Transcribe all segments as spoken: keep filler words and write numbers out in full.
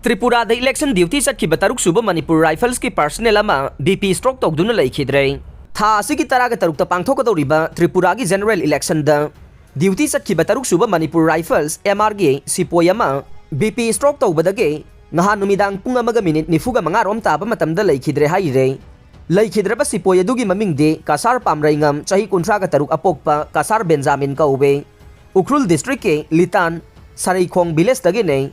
ꯇ꯭ꯔꯤꯄꯨꯔꯥꯗ election duty ꯆꯠꯈꯤꯕ ꯇꯔꯨꯛ ꯁꯨꯕ ꯃꯅꯤꯄꯨꯔ Riflesꯀꯤ personnel ꯑꯃ BP stroke ꯇꯧꯗꯨꯅ ꯂꯩꯈꯤꯗ꯭ꯔꯦ꯫ ꯊꯥ ꯑꯁꯤꯒꯤ ꯇꯔꯥꯒ ꯇꯔꯨꯛꯇ ꯄꯥꯡꯊꯣꯛꯀꯗꯧꯔꯤꯕ ꯇ꯭ꯔꯤꯄꯨꯔꯥꯒꯤ general electionꯗ duty ꯆꯠꯈꯤꯕ ꯇꯔꯨꯛ ꯁꯨꯕ ꯃꯅꯤꯄꯨꯔ Rifles, MRꯒꯤ ꯁꯤꯄꯣꯏ ꯑꯃ BP stroke ꯇꯧꯕꯗꯒꯤ ꯉꯍꯥꯟ ꯅꯨꯃꯤꯗꯥꯡ ꯄꯨꯡ ꯑꯃꯒ minute ꯅꯤꯐꯨꯒ ꯃꯉꯥ ꯔꯣꯝ ꯇꯥꯕ ꯃꯇꯝꯗ ꯂꯩꯈꯤꯗ꯭ꯔꯦ ꯍꯥꯏꯔꯦ꯫ ꯂꯩꯈꯤꯗ꯭ꯔꯕ ꯁꯤꯄꯣꯏ ꯑꯗꯨꯒꯤ ꯃꯃꯤꯡꯗꯤ ꯀꯁꯥꯔ ꯄꯥꯝꯔꯩꯉꯝ, ꯆꯍꯤ ꯀꯨꯟꯊ꯭ꯔꯥꯒ ꯇꯔꯨꯛ, ꯑꯄꯣꯛꯄ ꯀꯁꯥꯔ ꯕꯦꯟꯖꯥꯃꯤꯟ ꯀꯧꯋꯦ꯫ ꯎꯈ꯭ꯔꯨꯜ districtꯀꯤ ꯂꯤꯇꯥꯟ ꯁꯔꯩꯈꯣꯡ villageꯇꯒꯤꯅꯦ꯫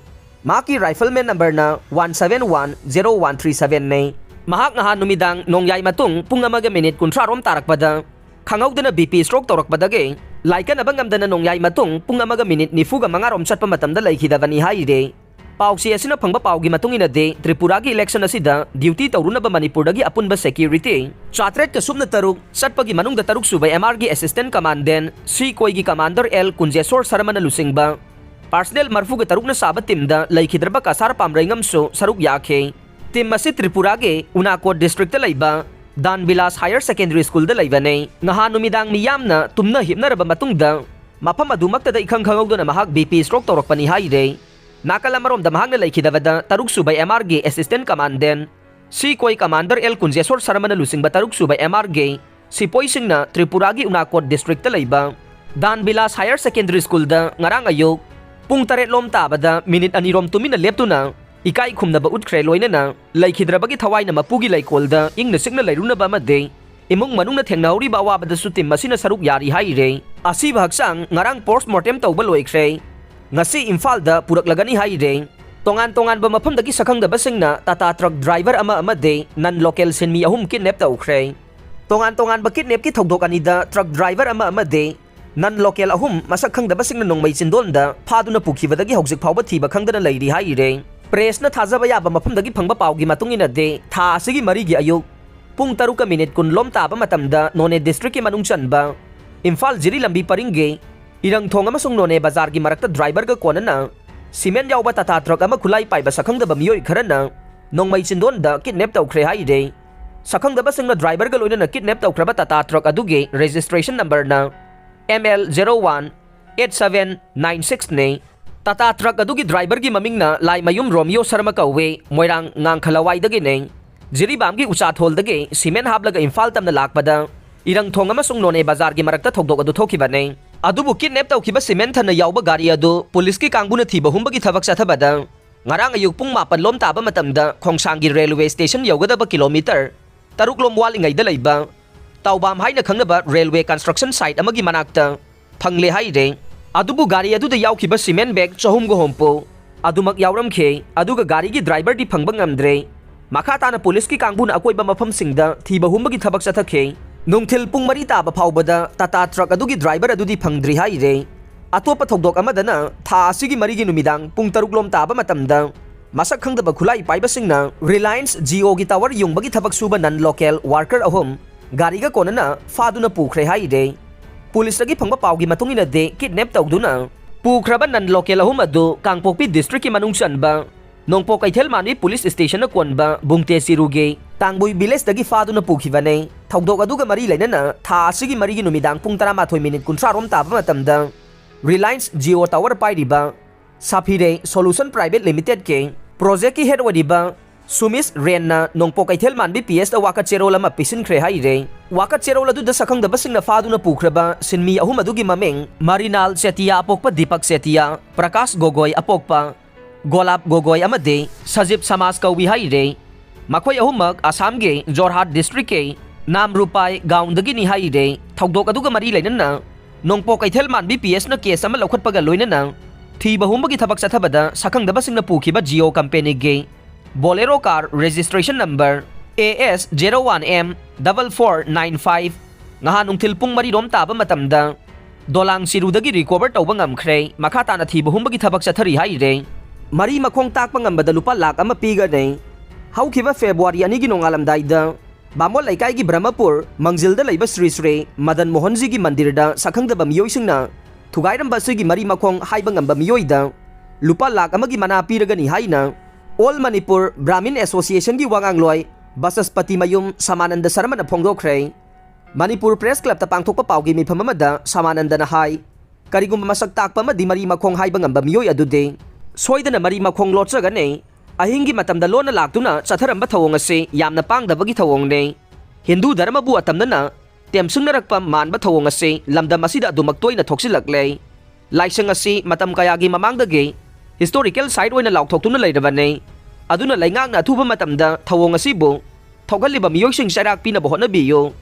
ꯃꯍꯥꯛꯀꯤ rifleman numberꯅ one seven one zero one three sevenꯅꯦ꯫ ꯃꯍꯥꯛ ꯅꯍꯥꯟ ꯅꯨꯃꯤꯗꯥꯡ ꯅꯣꯡꯌꯥꯏ ꯃꯇꯨꯡ ꯄꯨꯡ ꯑꯃꯒ minute ꯀꯨꯟꯊ꯭ꯔꯥ ꯔꯣꯝ ꯇꯥꯔꯛꯄꯗ ꯈꯪꯍꯧꯗꯅ BP stroke ꯇꯧꯔꯛꯄꯗꯒꯤ ꯂꯥꯏꯀꯠꯅꯕ ꯉꯝꯗꯅ ꯅꯣꯡꯌꯥꯏ ꯃꯇꯨꯡ ꯄꯨꯡ ꯑꯃꯒ minute ꯅꯤꯐꯨꯒ ꯃꯉꯥ ꯔꯣꯝ ꯆꯠꯄ ꯃꯇꯝꯗ ꯂꯩꯈꯤꯗꯕꯅꯤ ꯍꯥꯏꯔꯦ꯫ ꯄꯥꯎꯆꯦ ꯑꯁꯤꯅ ꯐꯪꯕ ꯄꯥꯎꯒꯤ ꯃꯇꯨꯡ ꯏꯟꯅꯗꯤ, ꯇ꯭ꯔꯤꯄꯨꯔꯥꯒꯤ election ꯑꯁꯤꯗ duty ꯇꯧꯔꯨꯅꯕ ꯃꯅꯤꯄꯨꯔꯗꯒꯤ ꯑꯄꯨꯟꯕ security ꯆꯥꯇ꯭ꯔꯦꯠꯀ ꯁꯨꯞꯅ ꯇꯔꯨꯛ ꯆꯠꯄꯒꯤ ꯃꯅꯨꯡꯗ ꯇꯔꯨꯛ ꯁꯨꯕ MRꯒꯤ assistant commandant ꯁꯤꯀꯣꯏꯒꯤ commander ꯑꯦꯜ ꯀꯨꯟꯖꯦꯁꯣꯔ ꯁꯔꯃꯅ ꯂꯨꯆꯤꯡꯕ personnel ꯃꯔꯐꯨꯒ ꯇꯔꯨꯛꯅ ꯁꯥꯕ teamꯗ ꯂꯩꯈꯤꯗ꯭ꯔꯕ ꯀꯁꯥꯔ ꯄꯥꯝꯔꯩꯉꯝꯁꯨ ꯁꯔꯨꯛ ꯌꯥꯈꯤ꯫ Team ꯑꯁꯤ ꯇ꯭ꯔꯤꯄꯨꯔꯥꯒꯤ ꯎꯅꯥꯀꯣꯠ districtꯇ ꯂꯩꯕ ꯗꯥꯟ ꯕꯤꯂꯥꯁ Higher Secondary Schoolꯗ ꯂꯩꯕꯅꯤ꯫ ꯅꯍꯥꯟ ꯅꯨꯃꯤꯗꯥꯡ ꯃꯤꯌꯥꯝꯅ ꯇꯨꯝꯅ ꯍꯤꯞꯅꯔꯕ ꯃꯇꯨꯡꯗ ꯃꯐꯝ ꯑꯗꯨꯃꯛꯇꯗ ꯏꯈꯪ ꯈꯪꯍꯧꯗꯅ ꯃꯍꯥꯛ BP stroke ꯇꯧꯔꯛꯄꯅꯤ ꯍꯥꯏꯔꯦ꯫ ꯅꯥꯀꯜ ꯑꯃꯔꯣꯝꯗ ꯃꯍꯥꯛꯅ ꯂꯩꯈꯤꯗꯕꯗ ꯇꯔꯨꯛ ꯁꯨꯕ MRꯒꯤ assistant commandant ꯁꯤꯀꯣꯏ commander ꯑꯦꯜ ꯀꯨꯟꯖꯦꯁꯣꯔ ꯁꯔꯃꯅ ꯂꯨꯆꯤꯡꯕ ꯇꯔꯨꯛ ꯁꯨꯕ MRꯒꯤ ꯁꯤꯄꯣꯏꯁꯤꯡꯅ ꯇ꯭ꯔꯤꯄꯨꯔꯥꯒꯤ ꯎꯅꯥꯀꯣꯠ districtꯇ ꯂꯩꯕ ꯗꯥꯟ ꯕꯤꯂꯥꯁ Higher Secondary Schoolꯗ ꯉꯔꯥꯡ ꯑꯌꯨꯛ ꯄꯨꯡ ꯇꯔꯦꯠ ꯂꯣꯝ ꯇꯥꯕꯗ minute ꯑꯅꯤ ꯔꯣꯝ ꯇꯨꯃꯤꯟꯅ ꯂꯦꯞꯇꯨꯅ ꯏꯀꯥꯏ ꯈꯨꯝꯅꯕ ꯎꯠꯈ꯭ꯔꯦ, ꯂꯣꯏꯅꯅ ꯂꯩꯈꯤꯗ꯭ꯔꯕꯒꯤ ꯊꯋꯥꯏꯅ ꯃꯄꯨꯒꯤ ꯂꯩꯀꯣꯜꯗ ꯏꯪꯅ ꯆꯤꯛꯅ ꯂꯩꯔꯨꯅꯕ ꯑꯃꯗꯤ ꯏꯃꯨꯡ ꯃꯅꯨꯡꯅ ꯊꯦꯡꯅꯍꯧꯔꯤꯕ ꯑꯋꯥꯕꯗꯁꯨ team ꯑꯁꯤꯅ ꯁꯔꯨꯛ ꯌꯥꯔꯤ ꯍꯥꯏꯔꯦ꯫ ꯑꯁꯤꯕ ꯍꯛꯆꯥꯡ ꯉꯔꯥꯡ post mortem ꯇꯧꯕ ꯂꯣꯏꯈ꯭ꯔꯦ꯫ ꯉꯁꯤ ꯏꯝꯐꯥꯜꯗ ꯄꯨꯔꯛꯂꯒꯅꯤ ꯍꯥꯏꯔꯦ꯫ ꯇꯣꯉꯥꯟ ꯇꯣꯉꯥꯟꯕ ꯃꯐꯝꯗꯒꯤ ꯁꯛꯈꯪꯗꯕꯁꯤꯡꯅ Tata truck driver ꯑꯃ ꯑꯃꯗꯤ non local ꯁꯤꯟꯃꯤ ꯑꯍꯨꯝ kidnap ꯇꯧꯈ꯭ꯔꯦ꯫ ꯇꯣꯉꯥꯟ ꯇꯣꯉꯥꯟꯕ kidnapꯀꯤ ꯊꯧꯗꯣꯛ ꯑꯅꯤꯗ truck driver ꯑꯃ ꯑꯃꯗꯤ non local ꯑꯍꯨꯝ ꯃꯁꯛ ꯈꯪꯗꯕꯁꯤꯡꯅ ꯅꯣꯡꯃꯩ ꯆꯤꯟꯗꯣꯟꯗ ꯐꯥꯗꯨꯅ ꯄꯨꯈꯤꯕꯗꯒꯤ ꯍꯧꯖꯤꯛ ꯐꯥꯎꯕ ꯊꯤꯕ ꯈꯪꯗꯅ ꯂꯩꯔꯤ ꯍꯥꯏꯔꯦ꯫ Pressꯅ ꯊꯥꯖꯕ ꯌꯥꯕ ꯃꯐꯝꯗꯒꯤ ꯐꯪꯕ ꯄꯥꯎꯒꯤ ꯃꯇꯨꯡ ꯏꯟꯅꯗꯤ, ꯊꯥ ꯑꯁꯤꯒꯤ ꯃꯔꯤꯒꯤ ꯑꯌꯨꯛ ꯄꯨꯡ ꯇꯔꯨꯛꯀ minute ꯀꯨꯟ ꯂꯣꯝ ꯇꯥꯕ ꯃꯇꯝꯗ ꯅꯣꯅꯦ districtꯀꯤ ꯃꯅꯨꯡ ꯆꯟꯕ ꯏꯝꯐꯥꯜ ꯖꯤꯔꯤ ꯂꯝꯕꯤ ꯄꯔꯤꯡꯒꯤ ꯏꯔꯪꯊꯣꯡ ꯑꯃꯁꯨꯡ ꯅꯣꯅꯦ ꯕꯖꯥꯔꯒꯤ ꯃꯔꯛꯇ driverꯒ ꯀꯣꯟꯅꯅ cement ꯌꯥꯎꯕ Tata truck ꯑꯃ ꯈꯨꯠꯂꯥꯏ ꯄꯥꯏꯕ ꯁꯛꯈꯪꯗꯕ ꯃꯤꯑꯣꯏ ꯈꯔꯅ ꯅꯣꯡꯃꯩ ꯆꯤꯟꯗꯣꯟꯗ kidnap ꯇꯧꯈ꯭ꯔꯦ ꯍꯥꯏꯔꯦ꯫ ꯁꯛꯈꯪꯗꯕꯁꯤꯡꯅ driverꯒ ꯂꯣꯏꯅꯅ kidnap ꯇꯧꯈ꯭ꯔꯕ Tata truck ꯑꯗꯨꯒꯤ registration numberꯅ ML zero one eight seven nine sixꯅꯤ꯫ ꯇꯥꯇꯥ ꯇ꯭ꯔꯛ ꯑꯗꯨꯒꯤ ꯗ꯭ꯔꯥꯏꯚꯔꯒꯤ ꯃꯃꯤꯡꯅ ꯂꯥꯏꯃꯌꯨꯝ ꯔꯣꯃꯤꯌꯣ ꯁꯔꯃ ꯀꯧꯏ, ꯃꯣꯏꯔꯥꯡ ꯉꯥꯡꯈꯂꯋꯥꯏꯗꯒꯤꯅꯤ꯫ ꯖꯤꯔꯤꯕꯥꯝꯒꯤ ꯎꯆꯥꯊꯣꯜꯗꯒꯤ ꯁꯤꯃꯦꯟ ꯍꯥꯞꯂꯒ ꯏꯝꯐꯥꯜ ꯇꯝꯅ ꯂꯥꯛꯄꯗ ꯏꯔꯪꯊꯣꯡ ꯑꯃꯁꯨꯡ ꯅꯣꯅꯦ ꯕꯖꯥꯔꯒꯤ ꯃꯔꯛꯇ ꯊꯧꯗꯣꯛ ꯑꯗꯨ ꯊꯣꯛꯈꯤꯕꯅꯤ꯫ ꯑꯗꯨꯕꯨ ꯀꯤꯗꯅꯦꯞ ꯇꯧꯈꯤꯕ ꯁꯤꯃꯦꯟ ꯊꯟꯅ ꯌꯥꯎꯕ ꯒꯥꯔꯤ ꯑꯗꯨ ꯄꯨꯂꯤꯁꯀꯤ ꯀꯥꯡꯕꯨꯅ ꯊꯤꯕ ꯍꯨꯝꯕꯒꯤ ꯊꯕꯛ ꯆꯠꯊꯕꯗ ꯉꯔꯥꯡ ꯑꯌꯨꯛ ꯄꯨꯡ ꯃꯥꯄꯟ ꯂꯣꯝ ꯇꯥꯕ ꯃꯇꯝꯗ ꯈꯣꯡꯁꯥꯡꯒꯤ ꯔꯦꯜꯋꯦ ꯁ꯭ꯇꯦꯁꯟ ꯌꯧꯒꯗꯕ ꯀꯤꯂꯣꯃꯤꯇꯔ ꯇꯔꯨꯛ ꯂꯣꯝ ꯋꯥꯠꯂꯤꯉꯩꯗ ꯂꯩꯕ ꯇꯥꯎꯕꯥꯝ ꯍꯥꯏꯅ ꯈꯪꯅꯕ ꯔꯦꯜꯋꯦ ꯀꯟꯁꯇ꯭ꯔꯛꯁꯟ ꯁꯥꯏꯠ ꯑꯃꯒꯤ ꯃꯅꯥꯛꯇ ꯐꯪꯂꯦ ꯍꯥꯏꯔꯦ꯫ ꯑꯗꯨꯕꯨ ꯒꯥꯔꯤ ꯑꯗꯨꯗ ꯌꯥꯎꯈꯤꯕ ꯁꯤꯃꯦꯟ ꯕꯦꯒ ꯆꯍꯨꯝꯒ ꯍꯨꯝꯐꯨ ꯑꯗꯨꯃꯛ ꯌꯥꯎꯔꯝꯈꯤ, ꯑꯗꯨꯒ ꯒꯥꯔꯤꯒꯤ ꯗ꯭ꯔꯥꯏꯚꯔꯗꯤ ꯐꯪꯕ ꯉꯝꯗ꯭ꯔꯦ꯫ ꯃꯈꯥ ꯇꯥꯅ ꯄꯨꯂꯤꯁꯀꯤ ꯀꯥꯡꯕꯨꯅ ꯑꯀꯣꯏꯕ ꯃꯐꯝꯁꯤꯡꯗ ꯊꯤꯕ ꯍꯨꯝꯕꯒꯤ ꯊꯕꯛ ꯆꯠꯊꯈꯤ꯫ ꯅꯨꯡꯊꯤꯜ ꯄꯨꯡ ꯃꯔꯤ ꯇꯥꯕ ꯐꯥꯎꯕꯗ ꯇꯥꯇꯥ ꯇ꯭ꯔꯛ ꯑꯗꯨꯒꯤ ꯗ꯭ꯔꯥꯏꯚꯔ ꯑꯗꯨꯗꯤ ꯐꯪꯗ꯭ꯔꯤ ꯍꯥꯏꯔꯦ꯫ ꯑꯇꯣꯞꯄ ꯊꯧꯗꯣꯛ ꯑꯃꯗꯅ ꯊꯥ ꯑꯁꯤꯒꯤ ꯃꯔꯤꯒꯤ ꯅꯨꯃꯤꯗꯥꯡ ꯄꯨꯡ ꯇꯔꯨꯛ ꯂꯣꯝ ꯇꯥꯕ ꯃꯇꯝꯗ ꯃꯁꯛ ꯈꯪꯗꯕ ꯈꯨꯠꯂꯥꯏ ꯄꯥꯏꯕꯁꯤꯡꯅ ꯔꯤꯂꯥꯌꯟꯁ ꯖꯤꯑꯣꯒꯤ ꯇꯥꯋꯔ ꯌꯨꯡꯕꯒꯤ ꯊꯕꯛ ꯁꯨꯕ ꯅꯟ ꯂꯣꯀꯦꯜ ꯋꯥꯔꯀꯔ ꯑꯍꯨꯝ ꯒꯥꯔꯤꯒ ꯀꯣꯟꯅꯅ ꯐꯥꯗꯨꯅ ꯄꯨꯈ꯭ꯔꯦ ꯍꯥꯏꯔꯦ꯫ ꯄꯨꯂꯤꯁꯇꯒꯤ ꯐꯪꯕ ꯄꯥꯎꯒꯤ ꯃꯇꯨꯡ ꯏꯟꯅꯗꯤ, ꯀꯤꯗꯅꯦꯞ ꯇꯧꯗꯨꯅ ꯄꯨꯈ꯭ꯔꯕ ꯅꯟ ꯂꯣꯀꯦꯜ ꯑꯍꯨꯝ ꯑꯗꯨ ꯀꯥꯡꯄꯣꯛꯄꯤ ꯗꯤꯁꯇ꯭ꯔꯤꯛꯀꯤ ꯃꯅꯨꯡ ꯆꯟꯕ ꯅꯣꯡꯄꯣꯛ ꯀꯩꯊꯦꯜ ꯃꯥꯟꯕꯤ ꯄꯨꯂꯤꯁ ꯁ꯭ꯇꯦꯁꯟꯅ ꯀꯣꯟꯕ ꯕꯨꯡꯇꯦ ꯆꯤꯔꯨꯒꯤ ꯇꯥꯡꯕꯨꯏ ꯚꯤꯂꯦꯖꯇꯒꯤ ꯐꯥꯗꯨꯅ ꯄꯨꯈꯤꯕꯅꯦ꯫ ꯊꯧꯗꯣꯛ ꯑꯗꯨꯒ ꯃꯔꯤ ꯂꯩꯅꯅ ꯊꯥ ꯑꯁꯤꯒꯤ ꯃꯔꯤꯒꯤ ꯅꯨꯃꯤꯗꯥꯡ ꯄꯨꯡ ꯇꯔꯥꯃꯥꯊꯣꯏ ꯃꯤꯅꯤꯠ ꯀꯨꯟꯊ꯭ꯔꯥ ꯔꯣꯝ ꯇꯥꯕ ꯃꯇꯝꯗ ꯔꯤꯂꯥꯌꯟꯁ ꯖꯤꯑꯣ ꯇꯥꯋꯔ ꯄꯥꯏꯔꯤꯕ ꯁꯥꯐꯤꯔꯦ ꯁꯣꯂꯨꯁꯟ ꯄ꯭ꯔꯥꯏꯚꯦꯠ ꯂꯤꯃꯤꯇꯦꯗꯀꯤ ꯄ꯭ꯔꯣꯖꯦꯛꯀꯤ ꯍꯦꯗ ꯑꯣꯏꯔꯤꯕ ꯁꯨꯃꯤꯁ ꯔꯦꯟꯅ ꯅꯣꯡꯄꯣꯛ ꯀꯩꯊꯦꯜ ꯃꯥꯟꯕꯤ ꯄꯤ ꯑꯦꯁꯇ ꯋꯥꯀꯠ ꯆꯦꯔꯣꯜ ꯑꯃ ꯄꯤꯁꯤꯟꯈ꯭ꯔꯦ ꯍꯥꯏꯔꯦ꯫ ꯋꯥꯀꯠ ꯆꯦꯔꯣꯜ ꯑꯗꯨꯗ ꯁꯛꯈꯪꯗꯕꯁꯤꯡꯅ ꯐꯥꯗꯨꯅ ꯄꯨꯈ꯭ꯔꯕ ꯁꯤꯟꯃꯤ ꯑꯍꯨꯝ ꯑꯗꯨꯒꯤ ꯃꯃꯤꯡ ꯃꯔꯤꯅꯥꯜ ꯆꯦꯇꯤꯌꯥ ꯑꯄꯣꯛꯄ ꯗꯤꯄꯛ ꯆꯦꯇꯤꯌꯥ, ꯄ꯭ꯔꯀꯥꯁ ꯒꯣꯒꯣꯏ ꯑꯄꯣꯛꯄ ꯒꯣꯂꯥꯞ ꯒꯣꯒꯣꯏ ꯑꯃꯗꯤ ꯁꯖꯤꯞ ꯁꯃꯥꯖ ꯀꯧꯏ ꯍꯥꯏꯔꯦ꯫ ꯃꯈꯣꯏ ꯑꯍꯨꯝꯃꯛ ꯑꯁꯥꯝꯒꯤ ꯖꯣꯔꯍꯥꯠ ꯗꯤꯁꯇ꯭ꯔꯤꯛꯀꯤ ꯅꯥꯝꯔꯨꯄꯥꯏ ꯒꯥꯎꯟꯗꯒꯤꯅꯤ ꯍꯥꯏꯔꯦ꯫ ꯊꯧꯗꯣꯛ ꯑꯗꯨꯒ ꯃꯔꯤ ꯂꯩꯅꯅ ꯅꯣꯡꯄꯣꯛ ꯀꯩꯊꯦꯜ ꯃꯥꯟꯕꯤ ꯄꯤ ꯑꯦꯁꯅ ꯀꯦꯁ ꯑꯃ ꯂꯧꯈꯠꯄꯒ ꯂꯣꯏꯅꯅ ꯊꯤꯕ ꯍꯨꯝꯕꯒꯤ ꯊꯕꯛ ꯆꯠꯊꯕꯗ ꯁꯛꯈꯪꯗꯕꯁꯤꯡꯅ ꯄꯨꯈꯤꯕ ꯖꯤꯑꯣ ꯀꯝꯄꯦꯅꯤꯒꯤ Bolero car registration number A S zero one M double four nine five ꯉꯍꯥꯟ ꯅꯨꯡꯊꯤꯜ ꯄꯨꯡ ꯃꯔꯤ ꯔꯣꯝ ꯇꯥꯕ ꯃꯇꯝꯗ ꯗꯣꯂꯥꯡ ꯆꯤꯔꯨꯗꯒꯤ ꯔꯤꯀꯣꯚꯔ ꯇꯧꯕ ꯉꯝꯈ꯭ꯔꯦ꯫ ꯃꯈꯥ ꯇꯥꯅ ꯊꯤꯕ ꯍꯨꯝꯕꯒꯤ ꯊꯕꯛ ꯆꯠꯊꯔꯤ ꯍꯥꯏꯔꯦ꯫ ꯃꯔꯤ ꯃꯈꯣꯡ ꯇꯥꯛꯄ ꯉꯝꯕꯗ ꯂꯨꯄꯥ ꯂꯥꯈ ꯑꯃ ꯄꯤꯒꯅꯤ꯫ ꯍꯧꯈꯤꯕ ꯐꯦꯕ꯭ꯔꯨꯋꯥꯔꯤ ꯑꯅꯤꯒꯤ ꯅꯣꯡꯉꯥꯜꯂꯝꯗꯥꯏꯗ ꯕꯥꯃꯣꯟ ꯂꯩꯀꯥꯏꯒꯤ ꯕ꯭ꯔꯍꯃꯄꯨꯔ ꯃꯪꯖꯤꯜꯗ ꯂꯩꯕ ꯁ꯭ꯔꯤ ꯁ꯭ꯔꯤ ꯃꯗꯟ ꯃꯣꯍꯟꯖꯤꯒꯤ ꯃꯟꯗꯤꯔꯗ ꯁꯛꯈꯪꯗꯕ ꯃꯤꯑꯣꯏꯁꯤꯡꯅ ꯊꯨꯒꯥꯏꯔꯝꯕ ꯑꯁꯤꯒꯤ ꯃꯔꯤ ꯃꯈꯣꯡ ꯍꯥꯏꯕ ꯉꯝꯕ ꯃꯤꯑꯣꯏꯗ ꯂꯨꯄꯥ ꯂꯥꯈ ꯑꯃꯒꯤ ꯃꯅꯥ ꯄꯤꯔꯒꯅꯤ ꯍꯥꯏꯅ ꯑꯣꯜ ꯃꯅꯤꯄꯨꯔ ꯕ꯭ꯔꯥꯍꯃꯤꯟ ꯑꯦꯁꯣꯁꯤꯌꯦꯁꯟꯒꯤ ꯋꯥꯉꯥꯡꯂꯣꯏ ꯕꯁꯁꯄꯇꯤ ꯃꯌꯨꯝ ꯁꯃꯥꯅꯟꯗ ꯁꯔꯃꯅ ꯐꯣꯡꯗꯣꯛꯈ꯭ꯔꯦ꯫ ꯃꯅꯤꯄꯨꯔ ꯄ꯭ꯔꯦꯁ ꯀ꯭ꯂꯕꯇ ꯄꯥꯡꯊꯣꯛꯄ ꯄꯥꯎꯒꯤ ꯃꯤꯐꯝ ꯑꯃꯗ ꯁꯃꯥꯅꯟꯗꯅ ꯍꯥꯏ, ꯀꯔꯤꯒꯨꯝꯕ ꯃꯁꯛ ꯇꯥꯛꯄ ꯑꯃꯗꯤ ꯃꯔꯤ ꯃꯈꯣꯡ ꯍꯥꯏꯕ ꯉꯝꯕ ꯃꯤꯑꯣꯏ ꯑꯗꯨꯗꯤ ꯁꯣꯏꯗꯅ ꯃꯔꯤ ꯃꯈꯣꯡ ꯂꯣꯠꯆꯒꯅꯤ꯫ ꯑꯍꯤꯡꯒꯤ ꯃꯇꯝꯗ ꯂꯣꯟꯅ ꯂꯥꯛꯇꯨꯅ ꯆꯠꯊꯔꯝꯕ ꯊꯧꯑꯣꯡ ꯑꯁꯤ ꯌꯥꯝꯅ ꯄꯥꯡꯗꯕꯒꯤ ꯊꯧꯑꯣꯡꯅꯤ꯫ ꯍꯤꯟꯗꯨ ꯙꯔꯃꯕꯨ ꯑꯇꯝꯅꯅ ꯇꯦꯝꯁꯤꯡꯅꯔꯛꯄ ꯃꯥꯟꯕ ꯊꯧꯑꯣꯡ ꯑꯁꯤ ꯂꯝꯗꯝ ꯑꯁꯤꯗ ꯑꯗꯨꯃꯛ ꯇꯣꯏꯅ ꯊꯣꯛꯆꯤꯜꯂꯛꯂꯦ꯫ ꯂꯥꯏꯁꯪ ꯑꯁꯤ ꯃꯇꯝ ꯀꯌꯥꯒꯤ ꯃꯃꯥꯡꯗꯒꯤ historical site ꯑꯣꯏꯅ ꯂꯥꯎꯊꯣꯛꯇꯨꯅ ꯂꯩꯔꯕꯅꯤ꯫ ꯑꯗꯨꯅ ꯂꯩꯉꯥꯛꯅ ꯑꯊꯨꯕ ꯃꯇꯝꯗ ꯊꯧꯑꯣꯡ ꯑꯁꯤꯕꯨ ꯊꯣꯛꯍꯜꯂꯤꯕ ꯃꯤꯑꯣꯏꯁꯤꯡ ꯆꯩꯔꯥꯛ ꯄꯤꯅꯕ ꯍꯣꯠꯅꯕꯤꯌꯨ꯫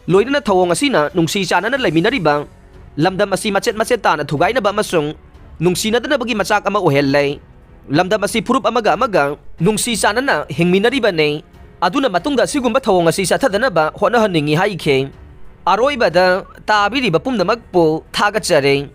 ꯂꯣꯏꯅꯅ ꯊꯧꯑꯣꯡ ꯑꯁꯤꯅ ꯅꯨꯡꯁꯤ ꯆꯥꯟꯅꯅ ꯂꯩꯃꯤꯟꯅꯔꯤꯕ ꯂꯝꯗꯝ ꯑꯁꯤ ꯃꯆꯦꯠ ꯃꯆꯦꯠ ꯇꯥꯅ ꯊꯨꯒꯥꯏꯅꯕ ꯑꯃꯁꯨꯡ ꯅꯨꯡꯁꯤꯅꯗꯅꯕꯒꯤ ꯃꯆꯥꯛ ꯑꯃ ꯑꯣꯏꯍꯜꯂꯦ꯫ ꯂꯝꯗꯝ ꯑꯁꯤ ꯐꯨꯔꯨꯞ ꯑꯃꯒ ꯑꯃꯒ ꯅꯨꯡꯁꯤ ꯆꯥꯟꯅꯅ ꯍꯤꯡꯃꯤꯟꯅꯔꯤꯕꯅꯤ꯫ ꯑꯗꯨꯅ ꯃꯇꯨꯡꯗ ꯑꯁꯤꯒꯨꯝꯕ ꯊꯧꯑꯣꯡ ꯑꯁꯤ ꯆꯠꯊꯗꯅꯕ ꯍꯣꯠꯅꯍꯟꯅꯤꯡꯏ ꯍꯥꯏꯈꯤ꯫ ꯑꯔꯣꯏꯕꯗ ꯇꯥꯕꯤꯔꯤꯕ ꯄꯨꯝꯅꯃꯛꯄꯨ ꯊꯥꯒꯠꯆꯔꯤ꯫